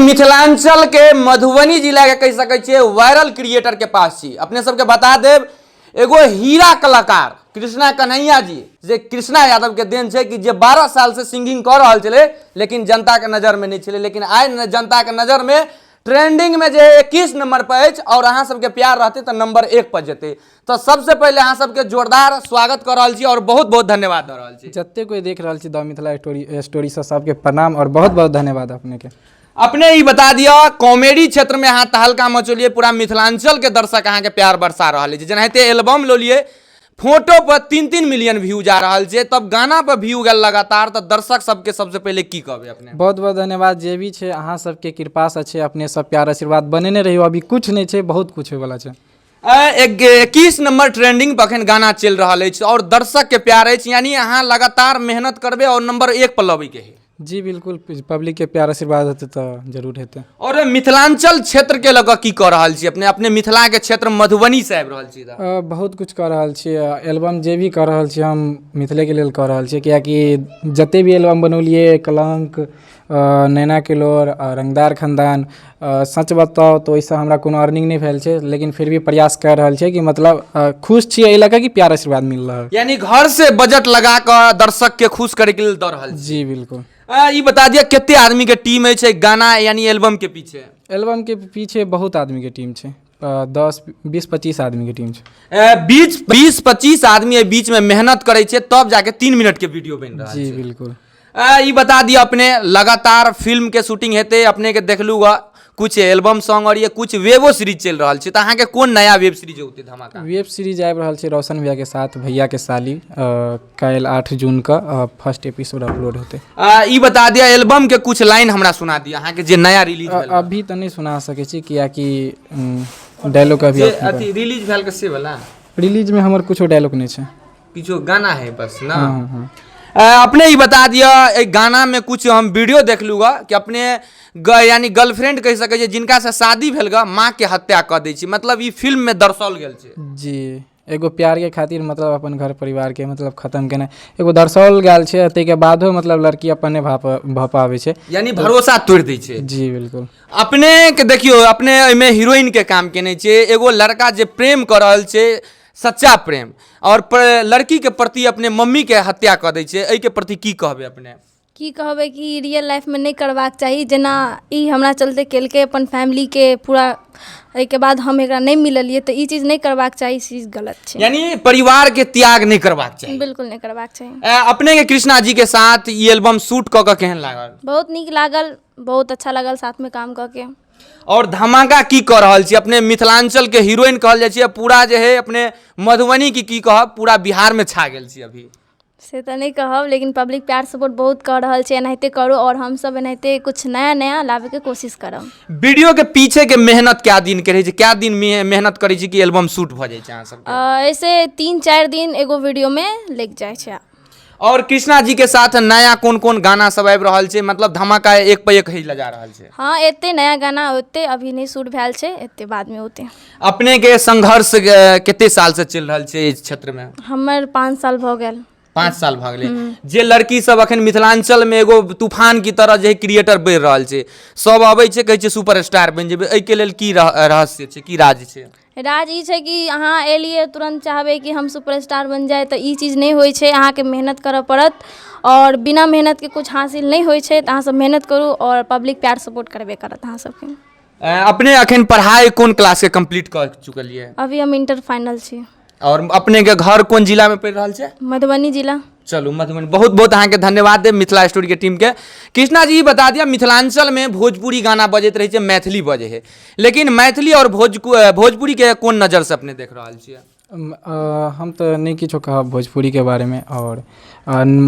मिथिलांचल के मधुबनी जिला के कहि सकै छियै वायरल क्रिएटर के पास छी। अपने सबके बता देब एगो हीरा कलाकार कृष्णा कन्हैया जी, जे कृष्णा यादव के देन छै कि जे 12 साल से सिंगिंग कऽ रहल छलै लेकिन जनता के नजर में नहीं छलै, लेकिन आइ जनता के नजर में ट्रेंडिंग में जे 21 नंबर पर अछि और अहाँ सबके प्यार रहतै तऽ नंबर 1 पर जेतै। तऽ सबसे पहिले अहाँ सबके जोरदार स्वागत कऽ रहल छी और बहुत बहुत धन्यवाद दऽ रहल छी। जते कोई देख रहल छी द मिथिला स्टोरी से सबके प्रणाम और बहुत बहुत धन्यवाद अपने के। अपने ई बता दिअ, कॉमेडी क्षेत्र में अहाँ तहलका मचौलिए, पूरा मिथिलांचल के दर्शक अहाँ के प्यार बरसा रहल अछि। जेनाहिते एल्बम लोलिए, फोटो पर 3-3 मिलियन व्यू जा रहल छै, तब गाना पर व्यू गेल लगातार, तऽ दर्शक सबके सबसे पहिले की कहबै अपने? बहुत बहुत धन्यवाद। जे भी छै अहाँ सबके कृपा से छै, अपने सब प्यार आशीर्वाद बनेने रहियो। अभी कुछ नहीं छै, बहुत कुछ होय वाला छै। 21 नंबर ट्रेंडिंग पर अखन गाना चलि रहल अछि और दर्शक के प्यार अछि, यानी अहाँ लगातार मेहनत करबै और नंबर 1 पर लबै के है। जी बिल्कुल, पब्लिक के प्यार आशीर्वाद हेतै तऽ जरूर हेतै। और मिथिलांचल क्षेत्र के लऽ कऽ की कऽ रहल छी अपने? अपने मिथिला के क्षेत्र मधुबनी से आबि रहल छी तऽ। बहुत कुछ कऽ रहल छी। एल्बम जे भी कऽ रहल छी हम मिथिले के लेल कऽ रहल छी, किएकि जते भी एल्बम बनौलियै, कलंक, नैना के लोर, रंगदार खानदान, सच बताउ तऽ ओहिसँ हमरा कोनो अर्निंग नहि भेल छै, लेकिन फिर भी प्रयास कऽ रहल छियै कि मतलब खुश छियै एहि लऽ कऽ कि प्यार आशीर्वाद मिल रहल। यानी घर से बजट लगा कऽ दर्शक के खुश करे के लेल दऽ रहल छी। जी बिल्कुल। ई बता दिअ कते आदमी के टीम अछि गाना यानी एल्बम के पीछे? एल्बम के पीछे बहुत आदमी के टीम छै, 10 20 25 आदमी के टीम छै। 20-25 आदमी एहि बीच में मेहनत करै छै तब जाके 3 मिनट के वीडियो बनि रहल जी छै। बिल्कुल। ई बता दिअ अपने लगातार फिल्म के शूटिंग हेतै, अपने के देखलू ग कुछ एल्बम सॉन्ग और ये कुछ वेबो सीरीज चलि रहल छै, तऽ अहाँके कोन नया वेब सीरीज औतै धमाका? वेब सीरीज आबि रहल छै रोशन भैया के साथ, भैया के साली, काल्हि 8 जून के फर्स्ट एपिसोड अपलोड हेतै। ई बता दिअ एल्बम के कुछ लाइन हमरा सुना दिअ अहाँके जे नया रिलीज भेल। अभी तऽ नहि सुना सकै छी कियाकि डायलॉग अभी जे अथी रिलीज भेल के से वाला रिलीज में हमर कुछो डायलॉग नहि छै, किछो गाना है बस ना। हाँ, हाँ। अपने ही बता दिअ एहि गाना में कुछ हम वीडियो देखलू ग कि अपने यानी गर्लफ्रेंड कहि सकै छियै जिनका से शादी भेल ग माँ के हत्या कऽ दै छी, मतलब ई फिल्म में दर्शाओल गेल छै। जी, एगो प्यार के खातिर मतलब अपन घर परिवार के मतलब खत्म केनाइ एगो दर्शाओल गेल छै, ताहिके बादो मतलब लड़की अपन नहि भऽ पाबै छै, यानी भरोसा तोड़ि दै छै। जी बिल्कुल। अपने के देखियौ अपने एहिमे हीरोइन के काम केने छियै, एगो लड़का जे प्रेम कऽ रहल छै सच्चा प्रेम और लड़की के प्रति अपने मम्मी के हत्या कऽ दै छै, एहिके प्रति की कहबै अपने? की कहबै कि रियल लाइफमे नहि करबाक चाही, जेना ई हमरा चलते केलकै अपन फैमिलीके पूरा, एहिके बाद हम एकरा नहि मिललियै, तऽ ई चीज नहि करबाक चाही, ई चीज गलत छै। यानी परिवार के त्याग नहि करबाक चाही। बिल्कुल नहि करबाक चाही। अपने के कृष्णा जी के साथ ई एल्बम शूट कऽ कऽ केहन लागल? बहुत नीक लागल, बहुत अच्छा लागल साथमे काम कऽ के। और धमाका की कऽ रहल छी अपने? मिथिलांचल के हीरोइन कहल जाइ छै, पूरा जे है अपने मधुबनी की की कहब पूरा बिहार में छा गेल छी अभी। से तऽ नहि कहब, लेकिन पब्लिक प्यार सपोर्ट बहुत कऽ रहल छै, एनाहिते करू और हमसब एनाहिते कुछ नया नया लाबैके कोशिश करब। वीडियो के पीछे के मेहनत कए दिन के रहै छै, कए दिन मेहनत करै छी कि एल्बम शूट भऽ जाइ छै अहाँ सबके? ऐसे 3-4 दिन एगो वीडियोमे लागि जाइ छै। और कृष्णा जी के साथ नया कोन कोन गाना सब आबि रहल छै, मतलब धमाका एक पर एक होइ जा रहल छै? हाँ, एते नया गाना ओते अभी नहि शूट भेल छै, एते बादमे ओते। अपने के संघर्ष कते साल से चलि रहल छै इस क्षेत्र में? हमर 5 साल भऽ गेल। 5 साल भऽ गेलै। जे लड़की सब अखन मिथिलांचल में एगो तूफान की तरह जे क्रिएटर बढ़ि रहल छै, सब अबै छै कहै छै सुपरस्टार बनि जेबै, एहिके लेल की रहस्य छै, की राज छै? राज ई छै कि अहाँ एलियै तुरन्त चाहबै कि हम सुपरस्टार बनि जाइ, तऽ ई चीज नहि होइ छै, अहाँके मेहनत करऽ पड़त आओर बिना मेहनतके किछु हासिल नहि होइ छै, तऽ अहाँसब मेहनत करू आओर पब्लिक प्यार सपोर्ट करबे करत अहाँ सबके। अपने अखन पढ़ाइ कोन क्लासके कम्प्लीट कऽ चुकलियै? अभी हम इंटर फाइनल छी। और अपने के घर कोन जिला में पड़ि रहल छै? मधुबनी जिला। चलू मधुबनी, बहुत बहुत अहाँके धन्यवाद देब मिथिला स्टूडियो के टीम के। कृष्णा जी बता दिया मिथिलांचल में भोजपुरी गाना बजैत रहै छै, मैथिली बजै है, लेकिन मैथिली और भोजपुरी के कोन नजर से अपने देख रहल छियै? हम तऽ नहि किछो कहब भोजपुरीके बारेमे, आओर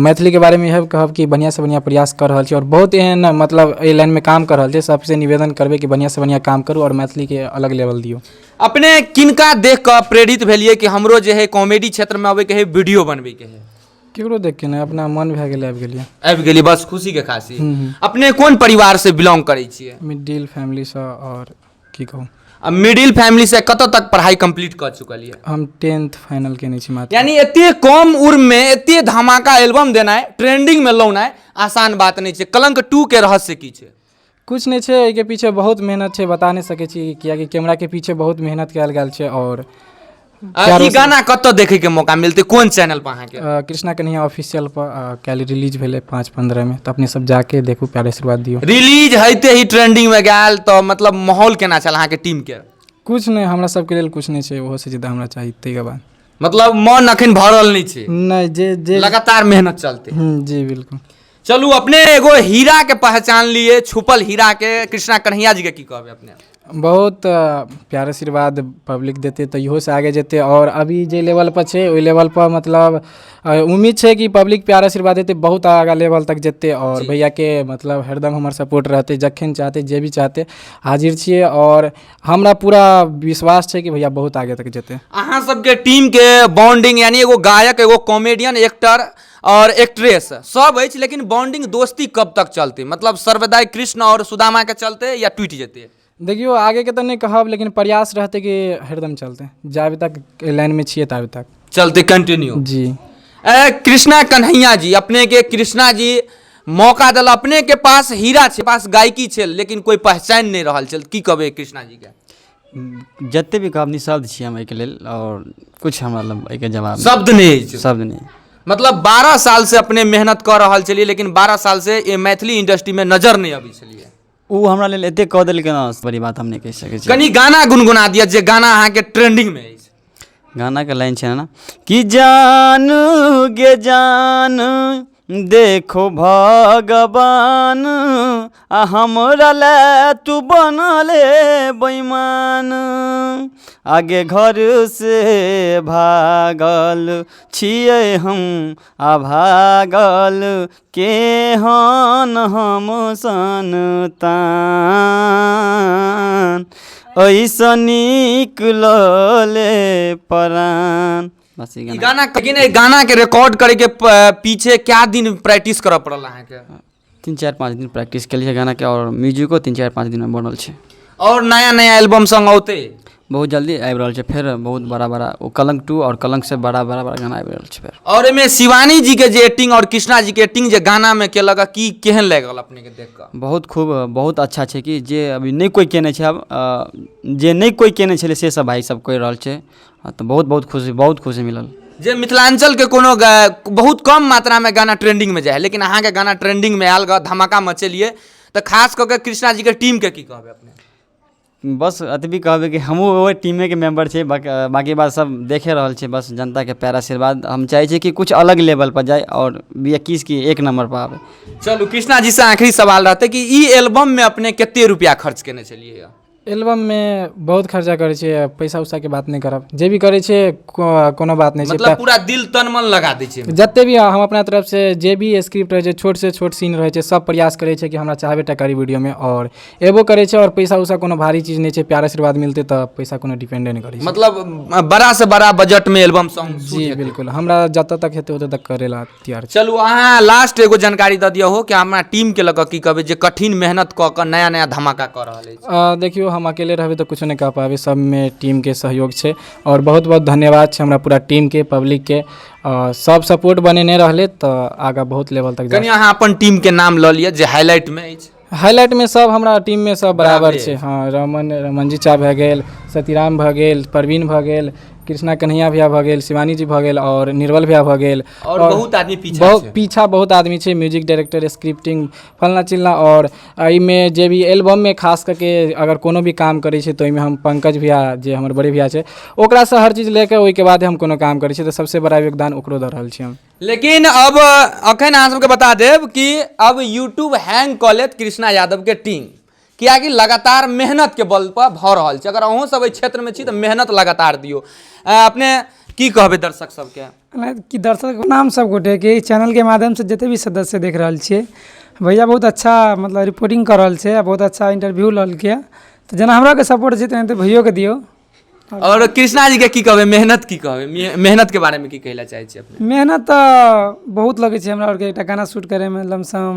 मैथिलीके बारेमे इएह कहब कि बढ़िआँसँ बढ़िआँ प्रयास कऽ रहल छी आओर बहुत एहन मतलब एहि लाइनमे काम कऽ रहल छै, सबसँ निवेदन करबै कि बढ़िआँसँ बढ़िआँ काम करू आओर मैथिलीके अलग लेवल दियौ। अपने किनका देख कऽ प्रेरित भेलियै कि हमरो जे है कॉमेडी क्षेत्रमे अबैके है, वीडियो बनबैके है? केकरो देख के नहि, अपना मन भए गेलै आबि गेलियै। आबि गेलियै बस खुशी के खासी। अपने कोन परिवार से बिलोंग करै छियै? मिडिल फैमिलीसँ। आओर की कहू, आ मिडिल फैमिली से कतऽ तक पढ़ाई कंप्लीट कऽ चुकल यऽ? हम 10th final केने छी मात्र। यानी एते कम उम्र में एते धमाका एल्बम देनाइ, ट्रेंडिंग में लौनाइ आसान बात नहि छै। कलंक 2 के रहस्य की छै? किछु नहि छै, एहिके पीछे बहुत मेहनत छै, बता नहि सकै छी, किएकि कैमराके पीछे बहुत मेहनत कयल गेल छै। आओर ई गाना कतऽ देखैके मौका मिलतै, कोन चैनल पर अहाँके? कृष्णा कन्हैया ऑफिशियल पर काल्हि रिलीज भेलै 5/15 मे, तऽ अपने सब जाके देखू, प्यार आशीर्वाद दियौ। रिलीज होइते ही ट्रेंडिंग मे गेल, तऽ मतलब माहौल केना छल अहाँके टीम के? किछु नहि, हमरा सबके लेल किछु नहि छै, ओहोसँ ज्यादा हमरा चाही। ताहिके बाद मतलब मन अखन भरल नहि छै? नहि, जे जे लगातार मेहनत चलते। जी बिल्कुल। चलू, अपने एगो हीरा के पहचान लिए, छुपल हीरा के, कृष्णा कन्हैया जी के की कहबै अपने? बहुत प्यार आशीर्वाद पब्लिक देतै तऽ इहोसँ आगे जेतै। आओर अभी जे लेवलपर छै, ओहि लेवलपर मतलब उम्मीद छै कि पब्लिक प्यार आशीर्वाद देतै, बहुत आगा लेवल तक जेतै। आओर भैयाके मतलब हरदम हमर सपोर्ट रहतै, जखन चाहतै, जे भी चाहतै, हाजिर छियै। आओर हमरा पूरा विश्वास छै कि भैया बहुत आगे तक जेतै। अहाँ सबके टीम के बॉन्डिंग, यानी एगो गायक, एगो कॉमेडियन, एक्टर और एक्ट्रेस सब अछि, लेकिन बॉन्डिंग दोस्ती कब तक चलते? मतलब सर्वदा कृष्ण और सुदामा के चलते या टूटि जेते? देखियौ, आगेके तऽ नहि कहब, लेकिन प्रयास रहतै कि हरदम चलतै, जाबे तक एहि लाइनमे छियै ताबे तक चलते कंटिन्यू। जी। कृष्णा कन्हैया जी, अपने के कृष्णा जी मौका दिल, अपने के पास हीरा छै, पास गायकी छै, लेकिन कोई पहचान नहीं रहल छै, की कहबै कृष्णा जी के? जते भी कहब, निशब्द छी हम एहिके लेल, आओर कुछ हमरा लग एहिके जवाब नहि। शब्द नहीं अछि। शब्द नहि। मतलब 12 साल से अपने मेहनत कऽ रहल छलियै, लेकिन 12 साल से ये मैथिली इंडस्ट्री में नजर नहीं अबै छलियै। ओ हमरा लेल एतेक कऽ देलकै ने, बड़ी बात हम नहि कहि सकै छी। कनि गाना गुनगुना दिअ, जे गाना अहाँके ट्रेंडिंग में अछि। गानाके लाइन छै ने कि जान गे जान देखो भगवान, आ हमरा लए तू बनले बेईमान, आगे घर से भागल छियै हम आ भागल केहन हम संतान, ऐसा नीक लले परान। बस ई ई गाना। गाना, लेकिन एहि गाना के रिकॉर्ड करे के पीछे क्या दिन प्रैक्टिस करऽ पड़ल अहाँके? 3, 4, 5 दिन प्रैक्टिस केलियै गानाके, आओर म्यूजिको 3, 4, 5 दिनमे बनल छै। और नया नया एल्बम सॉन्ग औते? बहुत जल्दी आबि रहल छै फेर, बहुत बड़ा बड़ा ओ कलंक 2 आओर कलंक से बड़ा बड़ा बड़ा गाना आबि रहल छै फेर। और एहिमे शिवानी जी के जे एक्टिंग और कृष्णा जी के एक्टिंग जे गाना में केलक, की केहन लागल अपने के देख कऽ? बहुत खूब, बहुत अच्छा छै कि जे अभी नहि कोइ केने छै, आब जे नहि कोइ केने छलै से सब भाइ सब करि रहल छै, तऽ बहुत बहुत खुशी, बहुत खुशी मिलल। जे मिथिलांचल के कोनो बहुत कम मात्रा में गाना ट्रेंडिंग में जाइ है, लेकिन अहाँके गाना ट्रेंडिंग में आयल ग, धमाका मचेलिए, तऽ खास कऽ के कृष्णा जी के टीम के की कहबै अपने? बस एतबी कहबै कि हमहूँ ओहि टीमेके मेम्बर छियै। बाकी बात सब देखे रहल छै। बस जनताके प्यार आशीर्वाद हम चाहै छियै कि कुछ अलग लेवलपर जाइ आओर बी 21 की एक नम्बरपर आबै। चलू, कृष्णा जी से आखिरी सवाल रहतै कि ई एल्बम में अपने कते रुपया खर्च केने छलियै? एल्बममे बहुत खर्चा करै छियै। पैसा उसाके बात नहि करब, जे भी करै छियै कोनो बात नहि छै। मतलब पूरा दिल तन मन लगा दै छै। जते भी हम अपना तरफसँ जे भी स्क्रिप्ट रहै छै, छोटसँ छोट सीन रहै छै, सब प्रयास करै छै कि हमरा चाहबे टा करी वीडियोमे, आओर एबो करै छै। आओर पैसा उसा कोनो भारी चीज नहि छै, प्यार आशीर्वाद मिलतै तऽ पैसा कोनो डिपेंडे नहि करै छै। मतलब बड़ा से बड़ा बजट में एल्बम सॉन्ग? जी बिल्कुल, हमरा जतऽ तक हेतै ओतऽ तक करै ला तैयार छी। चलू, अहाँ लास्ट एगो जानकारी दऽ दिअ हो कि हमरा टीम के लऽ कऽ की कहबै, जे कठिन मेहनत कऽ कऽ नया नया धमाका कऽ रहल अछि? देखियौ, हम अकेले रहबै तऽ कुछो नहि कह पाबै, सबमे टीमके सहयोग छै। आओर बहुत बहुत धन्यवाद छै हमरा पूरा टीमके, पब्लिकके, सब सपोर्ट बनेने रहलै तऽ आगाँ बहुत लेवल तक जा। कनि अहाँ अपन टीम के नाम लऽ लिअ जे हाईलाइट में अछि। हाईलाइटमे सब हमरा टीममे सब बराबर बराबरे। छै। हँ, रमनजी चा भए गेल, सतीराम भए गेल, प्रवीण भए गेल, कृष्णा कन्हैया भैया भए गेल, शिवानी जी भए गेल आओर निर्बल भैया भए गेल। और बहुत आदमी पीछा बहुत छै। पीछा बहुत आदमी छै, म्यूजिक डायरेक्टर, स्क्रिप्टिंग, फलना चिलना। आओर एहिमे जे भी एल्बममे खास करके अगर कोनो भी काम करै छै तऽ ओहिमे हम पंकज भैया, जे हमर बड़े भैया छै, ओकरासँ हर चीज लए कऽ ओहिके बाद हम कोनो काम करै छियै, तऽ सबसँ बड़ा योगदान ओकरो दऽ रहल छी हम। लेकिन अब अखन अहाँ सबके बता देब कि अब यूट्यूब हैंग कऽ लेत कृष्णा यादव के टीम, कियाकि लगातार मेहनत के बल पर भऽ रहल छै। अगर अहूँ सब एहि क्षेत्र में छी तऽ मेहनत लगातार दियौ। अपने की कहबै दर्शक सबके? कि दर्शक नाम सब गोटेके, ई चैनलके माध्यमसँ जते भी सदस्य देख रहल छियै, भैया बहुत अच्छा मतलब रिपोर्टिंग कऽ रहल छै आ बहुत अच्छा इंटरव्यू लेलकै। तऽ जेना हमराके सपोर्ट छै तेनाहिते भैयोके दियौ। और कृष्णा जी के की कहबै, मेहनत की कहबै, मेहनत के बारे में की कहै लए चाहै छी अपने? मेहनत तऽ बहुत लगै छै हमरा आरके। एकटा गाना शूट करैमे लमसम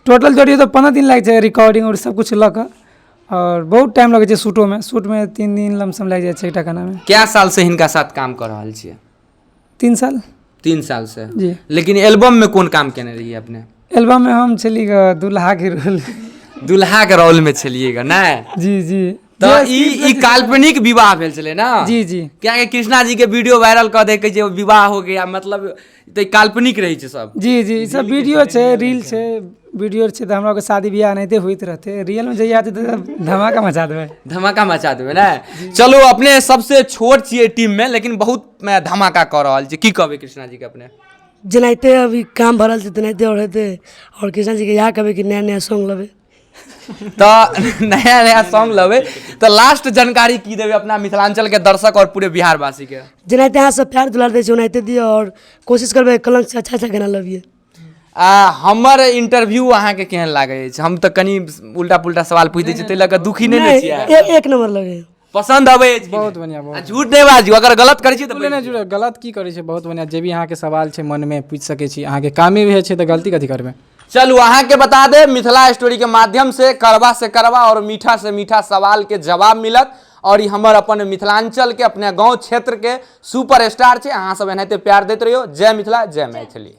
टोटल जोड़ियौ तऽ 15 दिन लागि जाइ छै, रिकॉर्डिंग आओर सब किछु लऽ कऽ, आओर बहुत टाइम लगै छै शूटोमे। शूटमे 3 दिन लमसम लागि जाइ छै एकटा गानामे। कै साल से हिनका साथ काम कऽ रहल छियै? 3 साल। 3 साल से? जी। लेकिन एल्बम में कोन काम केने रहियै अपने? एल्बममे हम छली गऽ दुल्हाके रोल। दुल्हा के रोल में छलिए ने? जी जी। तऽ ई ई काल्पनिक विवाह भेल छलै ने? जी जी। कियाकि कृष्णा जी के वीडियो वायरल कऽ दै जे विवाह हो गया, मतलब तऽ ई काल्पनिक रहै छै सब। जी जी, ई सब वीडियो छै, रील छै, वीडियो छै। तऽ हमरा शादी बियाह एनाहिते होइत रहतै। रियल मे जहिया हेतै तऽ धमाका मचा देबै। धमाका मचा देबै ने। चलू, अपने सबसे छोट छियै टीम में, लेकिन बहुत धमाका कऽ रहल छी। की कहबै कृष्णा जी के अपने? जेनाहिते अभी काम भरल छै तेनाहिते आओर हेतै। आओर कृष्णा जीके इएह कहबै कि नया नया सॉन्ग लेबै। तऽ नया नया सॉन्ग लेबै। तऽ लास्ट जानकारी की देबै अपना मिथिलांचल के दर्शक और पूरे बिहारवासी के? जेनाहिते अहाँ सब प्यार दुलार दै छै ओनाहिते दियौ, आओर कोशिश करबै कलंक से अच्छा अच्छा गाना लबियै। आ हमर इंटरव्यू अहाँके केहन लागै अछि? हम तऽ कनि उल्टा पुल्टा सवाल पूछि दै छियै, ताहि लऽ कऽ दुखी नहि ने छियै? एक नंबर लगै। पसन्द अबै अछि कि बहुत नहि? बढ़िआँ, बहुत। आ झूठ नहि बाजू, अगर गलत करै छी तऽ नहि जुड़ल। गलत की करै छै? बहुत बढ़िआँ। जे भी अहाँके सवाल छै मनमे, पूछि सकै छी। अहाँके कामे भी छै तऽ गलती कथी करबै? चलू, अहाँके बता देब, मिथिला स्टोरी के माध्यम से करवा से करवा और मीठा से मीठा सवाल के जवाब मिलत। और ई हमर अपन मिथिलांचल के, अपने गांव क्षेत्र के सुपर स्टार छै। अहाँ सब एनाहिते प्यार दैत रहियो। जय मिथिला, जय मैथिली।